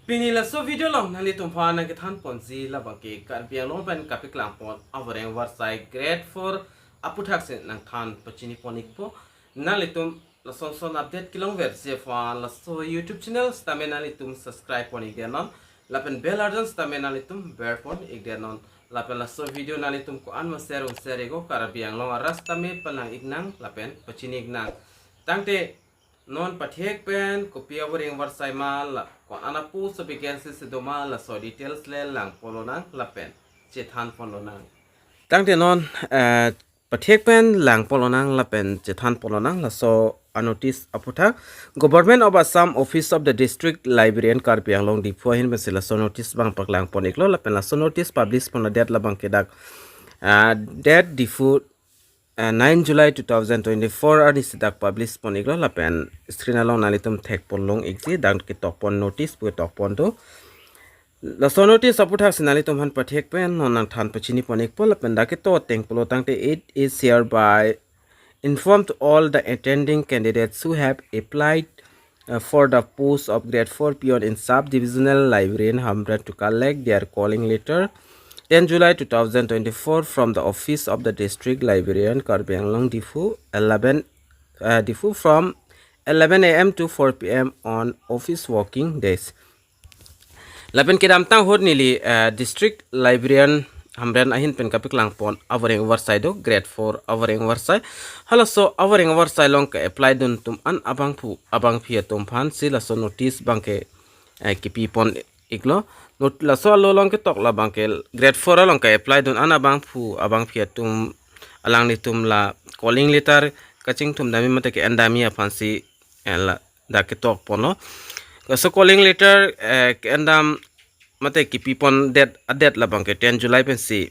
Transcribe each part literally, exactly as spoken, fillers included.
Pini laso video along nanglitum aphan nangkethan ponji labangke Karbi Anglong pen kapeklang pon avoreng avarsai grade four aputhak si nangthan pachini pon ikpo. Nanglitum lason son update kelongverji aphan laso YouTube channel sitame nanglitum subscribe pon ikdet non, lapen bell arjan sitame nanglitum ber pon ikdet non, lapen laso video nanglitum ko-an ma share un share iknon, Karbi Anglong arat sitame palang iknang lapen pachini iknang. Tangte non pathek pen kopi avoreng avarsai ma, la ko-an a post vacancy si do ma, laso details le lang pon lonang lapen chethan pon lonang. Tangte non, eh, pathek pen lang pon lonang lapen chethan pon lonang laso a notice aputhak. Government of Assam, Office of the District Librarian, Karbi Anglong Diphu ahin pensi laso notice abang paklang pon iklo, lapen laso notice publish pon adet labangke dak, ah, date Diphu, ah, nine July two thousand twenty-four arni si dak publish pon iklo, lapen screen along nanglitum thek pon long ikji, dak ketok pon notice pu ketok pon do. Laso notice aputhak si nanglitum aphan pathek pen non nangthan pachini pon ikpo, lapen dak ketok ateng pulo tangte, it is hereby informed to all the attending candidates who have applied, uh, for the post of grade four peon in sub-divisional library in Hamren to collect their calling letter ten July two thousand twenty-four from the office of the district librarian, Karbi Anglong Diphu, eleven, uh, Diphu, from eleven a m to four p m on office working days. Lapen kedamtang ahut neli, eh, District Librarian Hamren ahin pen kapeklang pon avoreng avarsai do, grade four avoreng avarsai. Halaso avoreng avarsai along ke-apply dun atum an abangphu abangphi atum aphan si laso notice abangke, eh, kepi pon iklo. Not-, laso alo along ketok labangke grade four along ke-apply dun an abangphu abangphi atum alanglitum la calling letter kachingthum dami mate ke-en dami aphan si, eh, la dak ketok ponlo. Laso calling letter, eh, ke-en dam mate kepi pon det adet labangke ten July pensi,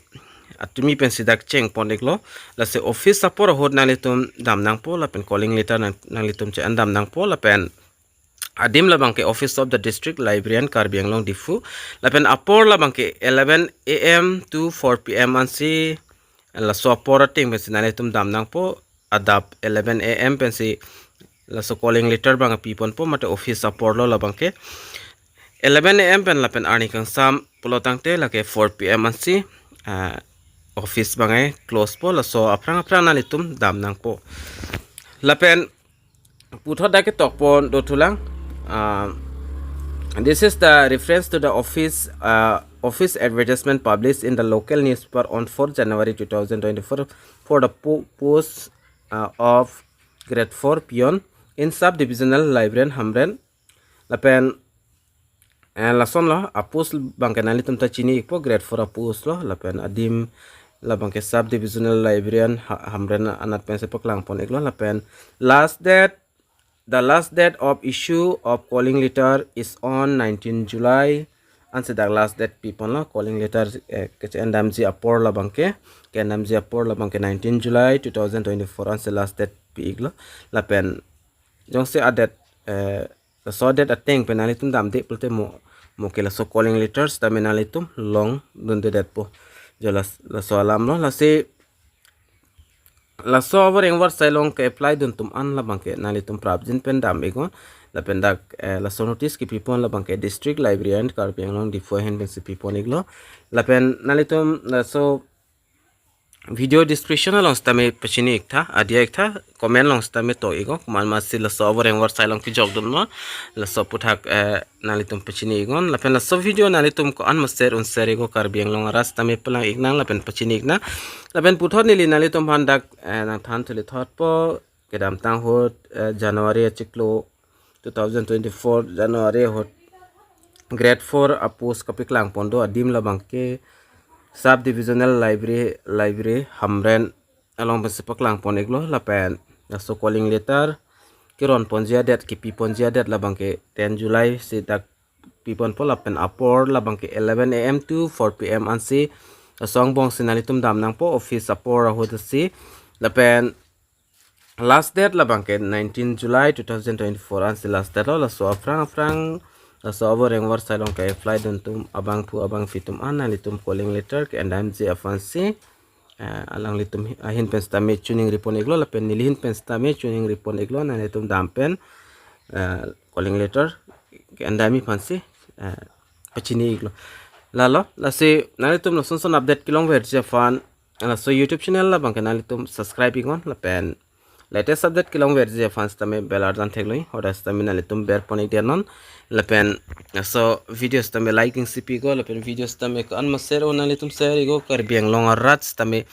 atumi pensi dak cheng pon iklo. Lasi office apor ahut nanglitum dam nangpo lapen calling letter nang, nanglitum che-en dam nangpo, lapen adim labangke Office of the District Librarian, Karbi Anglong Diphu, lapen apor labangke eleven a m to four p m ansi, laso apor ateng pensi nanglitum dam nangpo. Adap eleven a m pensi laso calling letter abang pi ponpo, mate office apor lo labangke. Eleven a m pen lapen arni kangsam pulo tangte lake four p m ansi, ah, office abang close po, laso aphrang aphrang nanglitum dam nangpo. Lapen puthot dak ketok pon dothulang. Uh, this is the reference to the office, uh, office advertisement published in the local newspaper on fourth January two thousand twenty-four for the po-, post, uh, of grade four peon in sub-divisional librarian Hamren. Lapen, eh, lason lo, a post abangke nanglitum ta chini ikpo, grade four a post lo, lapen adim labangke sub-divisional librarian Ha-, Hamren anat pensi paklang pon iklo, lapen last date, the last date of issue of calling letter is on nineteen July. Ansi dak last date pi ponlo, calling letter, eh, keche-en damji apor labangke, ke-en damji apor labangke nineteen July two thousand twenty-four ansi last date pi iklo. Lapen jongsi a date, eh, laso a date ateng pen nanglitum damde pulote mo, mo ke laso calling letter sitame nanglitum long dunde detpo. Jo las-, laso alam lo, lasi laso avoreng avarsai along ke-apply dun atum an labangke nanglitum prapjin pen dam iknon. Lapen dak, eh, laso notice kepi pon labangke District Librarian Karbi Anglong Diphu ahin pensi pi pon iklo. Lapen nanglitum laso video description along sitame pachini iktha, adia iktha, comment along sitame to iknon, komat masi laso avoreng avarsai along kejok dun ma, laso aputhak, eh, nanglitum pachini iknon, lapen laso video nanglitum ko-an ma share un share iknon, Karbi Anglong arat sitame palang iknang lapen pachini iknang. Lapen puthot neli nanglitum aphan dak, eh, nangthan thuli thotpo, kedamtang ahut, eh, January achiklo, two thousand twenty-four January ahut grade four a post kapeklang pon do, adim labangke sub-divisional library, library Hamren along pensi paklang pon iklo, lapen laso calling letter keron ponji a date, kepi ponji a date labangke ten July si dak pi ponpo, lapen apor labangke eleven a m to four p m ansi laso angbong si nanglitum dam nangpo, office apor ahut si. Lapen last date labangke nineteen July two thousand twenty-four ansi last date lo, laso aphrang aphrang laso avoreng avarsai along ke-apply dun atum abangphu abangphi atum an nanglitum calling letter ke-en damji aphansi, eh, alanglitum hi-, ahin pen sitame choningri pon iklo, lapen neli ahin pen sitame choningri pon iklo, nanglitum dam pen, eh, calling letter ke-en damji aphansi. eh, pachini iklo. Lalo, lasi nanglitum lason son update kelongverji aphan, laso YouTube channel labang ke nanglitum subscribe iknon lapen latest update kelongverji aphan sitame bell arjan theklong, hoda sitame nanglitum berpon iknon. Lapen laso video sitame like dingsi piko, lapen video sitame ko-an ma share o nanglitum share iknon, Karbi Anglong arat sitame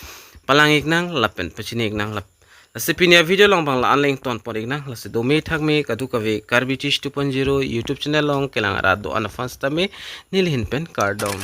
palang iknang lapen pachini iknang lap. Lasi pini a-video along bang la-an le ingtonpon iknang, lasi dome thakme kadokave Karbi Teach two point zero YouTube channel along kelang arat do-an aphan sitame neli ahin pen kardom.